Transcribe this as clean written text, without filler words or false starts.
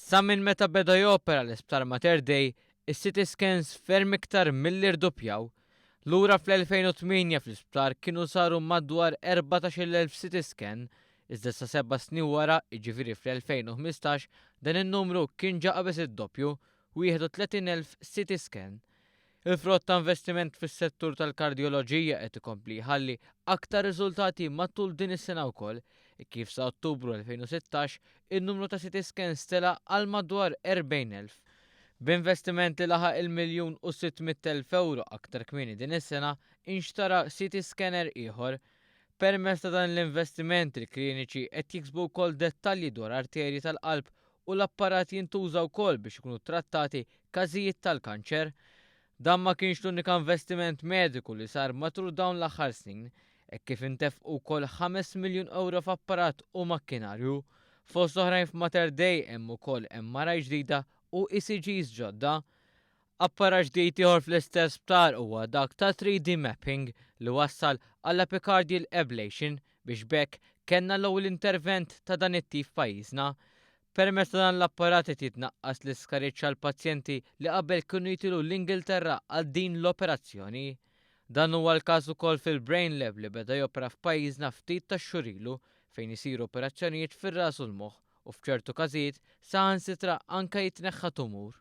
Sa minn meta beda jopera l-Isptar Mater Dei, is-CT scans ferm iktar milli rduppjaw. Lura fl-2008 fl-isptar kienu saru madwar 14,000 CT scan, iżda sa 7 snin wara, jiġifieri fl-2015, dan in-numru kien ġa qabeż id-doppju, 31,000 CT scan. Il-frott ta' investiment fis-settur tal-kardjoloġija qed ikompli jħalli aktar riżultati matul din is-sena wkoll, kif sa Ottubru 2016 in-numru ta' CT scans tela għal madwar 40,000. B'investiment li laħaq il-1,600,000 euro aktar kmieni din is-sena inxtara CT scanner ieħor. Permezz ta' dan l-investiment, il-kliniċi qed jiksbu wkoll dettalji dwar arterji tal-qalb u l-apparat jintuża wkoll biex ikunu trattati każijiet tal-kanċer. Dan ma kienx l-unika investiment mediku li sar matul dawn l-aħħar snin, e kif intefqu wkoll 5 miljun euro f'apparat u makkinarju. Fost oħrajn, f'Mater Dei hemm ukoll MRI ġdida u ECGs ġodda. Apparat ġdid ieħor fl-istess sptar huwa dak ta' 3D mapping li wassal għall epicardial ablation, biex b'hekk kellna l-ewwel intervent ta' dan it-tip f'pajjiżna. Permezz ta' dan l-apparat qed jitnaqqas l-iskariġġ għal pazjenti li qabel kienu jitilu l-Ingilterra għal din l-operazzjoni. Dan huwa l-każ ukoll fil-Brain Lab li beda jopera f'pajjiżna ftit ta' xhur ilu, fejn isiru operazzjonijiet fir-ras u l-moħħ u f'ċertu każijiet saħansitra anke jitneħħa tumur.